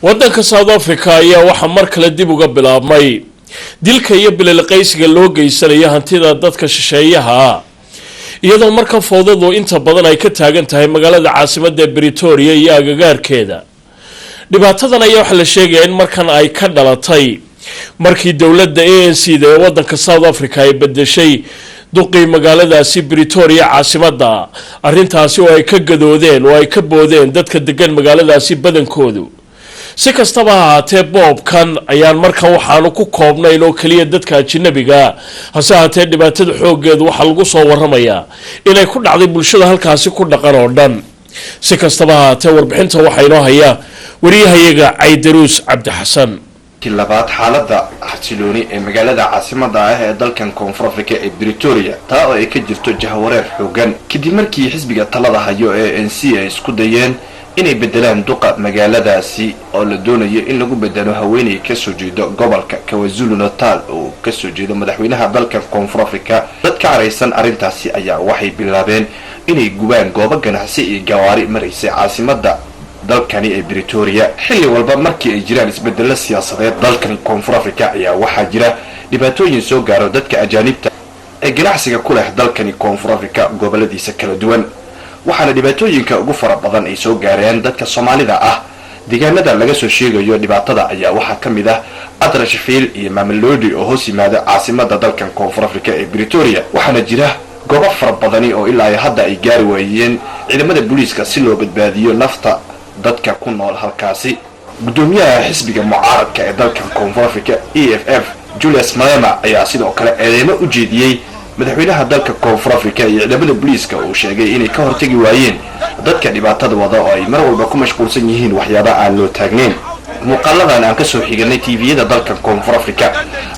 Waddanka South Africa ayaa waxaa mar kale dib uga bilaabmay dilka iyo bililiqaysiga loo geysanayo hantida dadka shisheeyaha ah, iyadoo marka fowdadu inta badan ay ka taagan tahay magaalada caasimadda Pretoria iyo agagaarkeeda. Dhibaatadan ayaa waxaa la sheegayaa in markan ay ka dhalatay markii dowladda ANC da ee wadanka South Africa ay bedeshay duqii magaaladaasi Pretoria caasimadda, arrintaasi oo ay ka gadoodeen oo ay ka boodeen dadka degan magaaladaasi badankoodu. Si kastaba ha ahaatee, boobkan ayaan markan waxaanu ku koobnayn oo keliya dadka ajinabiga, hase ahaatee dhibaatada xooggeedu waxaa lagu soo waramayaa inay ku dhacday bulshada halkaasi ku dhaqan oo dhan. Si kastaba ha ahaatee, warbixinta waxaa inoo haya wariyahayaga Caydaruus Cabdi Xasan. Labaad, xaaladda xasilooni ee magaalada caasimada ah ee dalkan Koonfur Africa ee Pretoria, taa oo ay ka jirto jahwareer xoogan kadib markii xisbiga talada hayo ee ANC ay isku dayeen inay bedelaan duqa magaaladaasi, oo la doonayo in lagu bedelo haweeney kasoo jeedo gobolka KwaZulu Natal oo kasoo jeedo madaxweynaha dalkan Koonfur Africa. Dad ka caraysan arrintaasi ayaa waxay bilaabeen inay gubaan goobo ganacsi iyo gawaari maraysay caasimada dalkani ee Pretoria. Xilli walba markii ay jiraan isbedelo siyaasadeed dalkani Koonfur Africa ayaa waxaa jira dhibaatooyin soo gaaro dadka ajaanibta ee ganacsiga ku leh dalkani Koonfur Africa goboladiisa kala duwan, waxaana dhibaatooyinka ugu fara badan ay soo gaareen dadka Soomaalida ah. Deegaanada laga soo sheegayo dhibaatada ayaa waxaa ka mid ah Atteridgeville iyo Mamelodi oo hoos yimaada caasimada dalkan Koonfur Africa ee Pretoria, waxaana jira goobo fara badani oo ilaa hadda ay gaari waayeen ciidamada booliiska si loo badbaadiyo nafta dadka ku nool halkaasi. Guddoomiyaha xisbiga mucaaradka ee dalkan Koonfur Africa EFF, Julius Malema, ayaa sidoo kale eedeymo u jeediyey madaxweynaha dalka Koonfur Africa iyo ciidamada booliiska uu sheegay inay ka hortagi waayeen dadka dhibaatada wada oo ay mar walba ku mashquulsan yihiin waxyaaba aan loo taagnayn. Muuqaaladan aan kasoo xiganay TV-yada dalka Koonfur Africa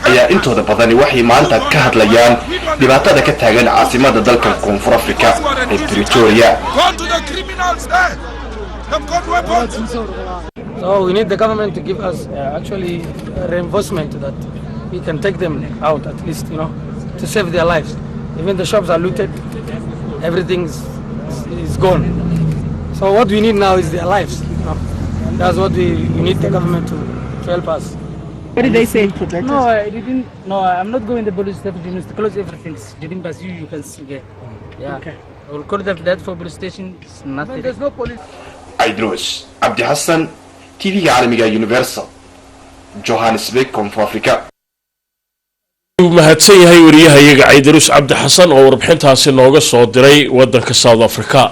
ayaa intooda badani waxay maanta ka hadlayaan dhibaatada ka taagan caasimada dalka Koonfur Africa ee Pretoria. Go to the criminals there. They've got weapons. So we need the government to give us actually reinforcement that we can take them out at least, to save their lives. Even the shops are looted, everything is gone. So what we need now is their lives. That's what we need the government to help us. What did they say? No, I didn't. No, I'm not going to the police station. You must close everything. Didn't pass you. You can see. Yeah. Yeah. Okay. I will call them that for police station. It's nothing. There's no police. Caydruus Cabdi Xasan, TV-ga caalamiga Universal, Johannesburg, Koonfur Africa. Uu mahadsan yahay wariyahayaga Caydaruus Cabdi Xasan oo warbixintaasi nooga soo diray wadanka South Africa.